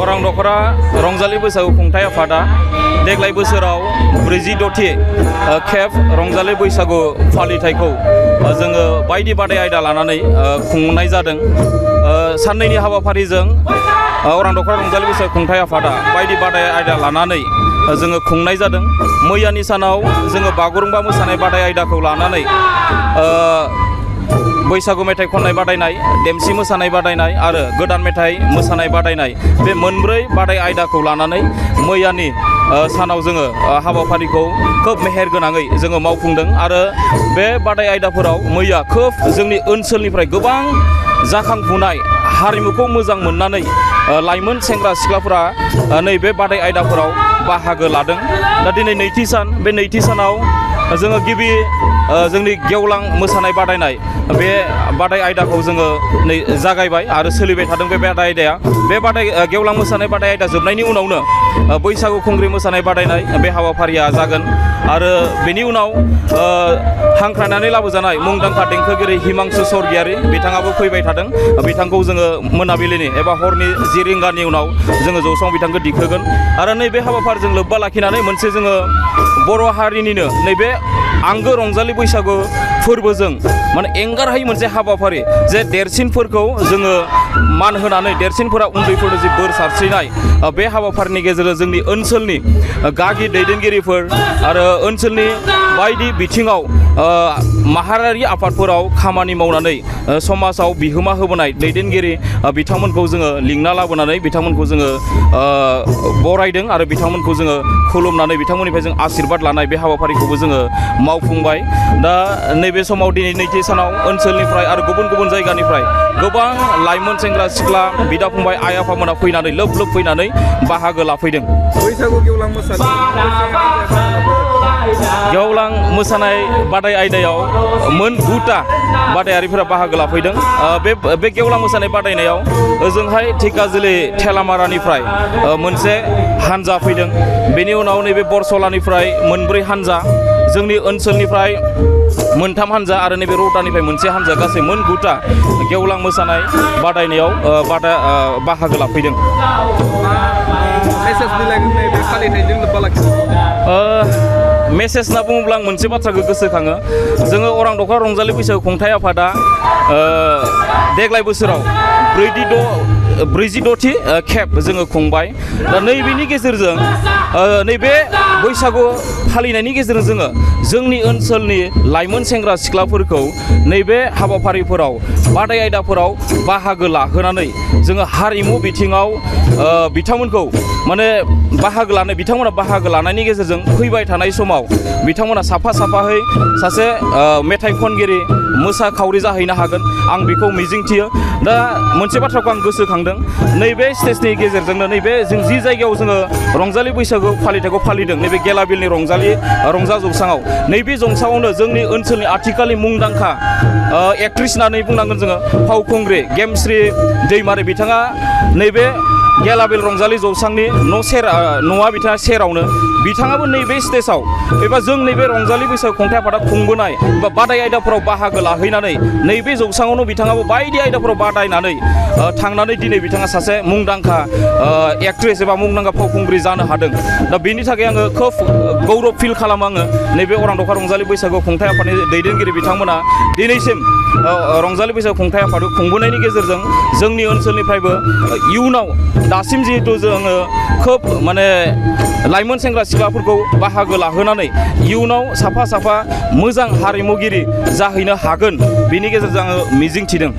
अरां दखरा रंजालि बैसागु खुंथाय आफादा देग्लाय बोसोराव 46थि खेब रंजालि बैसागु फालिथायखौ जोङो बायदि बादाय आयदा लानानै खुंनाय जादों। साननैनि हाबाफारिजों अरां दखरा रंजालि बैसागु खुंथाय आफादा बायदि बादाय आयदा लानानै जोङो खुंनाय जादों। मैयानि सानाव जोङो बागुरुम्बा मोसानाय बादाय आयदाखौ लानानै बैसागु मेथाइ खननाय बादायनाय, देमसि मोसानाय बादायनाय आरो गोदान मेथाइ मोसानाय बादायनाय बे मोनब्रै बादाय आयदाखौ लानानै मैयानि सानाव जोङो हाबाफारिखौ खोब मेहेर गोनाङै जोङो मावफुंदों आरो बे बादाय आयदाफोराव मैया खोब जोंनि ओनसोलनिफ्राय गोबां जाखांफुनाय हारिमुखौ मोजां मोननानै लाइमोन सेंग्रा सिख्लाफोरा नैबे बादाय आयदाफोराव बाहागो लादों। दा दिनै नैथि सान, बे नैथि सानाव जोङो गिबि जोंनि गेवलां मोसानाय बादायनाय बे बादाय आयदाखौ जोङो जागायबाय आरो सोलिबाय थादों बे बादाय आयदाया। बे गेवलां मोसानाय बादाय आयदा जोबनायनि उनावनो बैसागु खुंग्रि मोसानाय बादायनाय बे हाबाफारिया जागोन आरो बेनि उनाव हांख्रायनानै लाबोजानाय मुंदांखा देंखोगिरि हिमांशु स्वर्गियारि बिथाङाबो फैबाय थादों। बिथांखौ जोङो मोनाबिलिनि एबा हरनि 10 रिंगानि उनाव जोङो जौस्राङाव बिथांखौ दिखोगोन आरो नैबे हाबाफारिजों लोब्बा लाखिनानै मोनसे जोङो बर' हारिनिनो नैबे आंगो रंजालि बैसागु फोरबोजों माने एंगारहायै मोनसे हाबाफारि जे देरसिनफोरखौ जोङो मान होनानै देरसिनफोरा उन्दैफोरनो जि बोर सारस्रिनाय बे हाबाफारिनि गेजेरजों जोंनि ओनसोलनि गागि दैदेनगिरिफोर आरो ओनसोलनि बायदि बिथिङाव माहारियारि आफादफोराव खामानि मावनानै समाजाव बिहोमा होबोनाय दैदेनगिरि बिथांमोनखौ जोङो लिंना लाबोनानै बिथांमोनखौ जोङो बरायदों आरो बिथांमोनखौ जोङो खुलुमनानै बिथांमोननिफ्राय जों आशीर्बाद लानाय बे हाबाफारिखौबो जोङो मावफुंबाय। दा नैबे समाव दिनै नैथि सानाव ओनसोलनिफ्राय आरो गुबुन गुबुन जायगानिफ्राय गोबां लाइमोन सेंग्रा सिख्ला बिदा फंबाय आइ आफामोना फैनानै लोब लोब फैनानै बाहागो लाफैदों। बैसागु गेवलां गेवलां मोसानाय बादाय आयदायाव मोन 9ता बादायारिफोरा बाहागो लाफैदों। बे गेवलां मोसानाय बादायनायाव ओजोंहाय धेकियाजुलि थेलामारानिफ्राय मोनसे हानजा फैदों। बेनि उनाव नैबे बरसलानिफ्राय मोनब्रै हानजा, जोंनि ओनसोलनिफ्राय मोनथाम हानजा आरो नैबे रौतानिफ्राय मोनसे हानजा, गासै मोन 9ता गेवलां मोसानाय बादायनायाव बाहागो लाफैदों। मेसेज होनना बुङोब्ला आं मोनसे बाथ्राखौ गोसोखाङो। जोङो अरां दखरा रंजालि बैसागु खुंथाय आफादा देग्लाय बोसोराव 46थि खेब जोङो खुंबाय। दा नैबेनि गेजेरजों नैबे बैसागु फालिनायनि गेजेरजों जोङो जोंनि ओनसोलनि लाइमोन सेंग्रा सिख्लाफोरखौ नैबे हाबाफारिफोराव बादाय आयदाफोराव बाहागो लाहोनानै जोङो हारिमु बिथिङाव बिथांमोनखौ माने बिथांमोना बाहागो लानायनि गेजेरजों फैबाय थानाय समाव बिथांमोना साफा साफायै सासे मेथाइ खनगिरि मोसाखावरि जाहैनो हागोन आं बेखौ मिजिंथियो। दा मोनसे बाथ्राखौ आं गोसोखांदों, नैबे स्टेजनि गेजेरजोंनो नैबे जों जि जायगायाव जोङो रंजालि बैसागु फालिथायखौ फालिदों नैबे गेलाबिलनि रंजा जौसाङाव, नैबे जौसाङावनो जोंनि ओनसोलनि आथिखालनि मुंदांखा एक्ट्रिस होननानै बुंनांगोन जोङो फावखुंग्रि गेमस्रि दैमारि बिथाङा नैबे गेलाबिल रंजालि जौसांनि न'आ बिथाङा सेरावनो बिथाङाबो नैबे स्टेजाव एबा जों नैबे रंजालि बैसागु खुंथाय आफादा खुंबोनाय बा बादाय आयदाफोराव बाहागो लाहैनानै नैबे जौसाङावनो बिथाङाबो बायदि आयदाफोराव बादायनानै थांनानै दिनै बिथाङा सासे मुंदांखा एक्ट्रेस एबा मुंदांखा फावखुंग्रि जानो हादों। दा बेनि थाखाय आङो खोब गौरब फिल खालामो। आङो नैबे अरां दखरा रंजालि बैसागु खुंथाय आफादनि दैदेनगिरि बिथांमोना दिनैसिम रंजालि बैसागु खुंथाय आफादखौ खुंबोनायनि गेजेरजों जोंनि ओनसोलनिफ्रायबो इयुनाव दासिम जिहेतु जोङो खोब माने लाइमोन सेंग्रा सिख्लाफोरखौ बाहागो लाहोनानै इयुनाव साफा साफा मोजां हारिमुगिरि जाहैनो हागोन, बेनि गेजेरजों आङो मिजिंथिदों।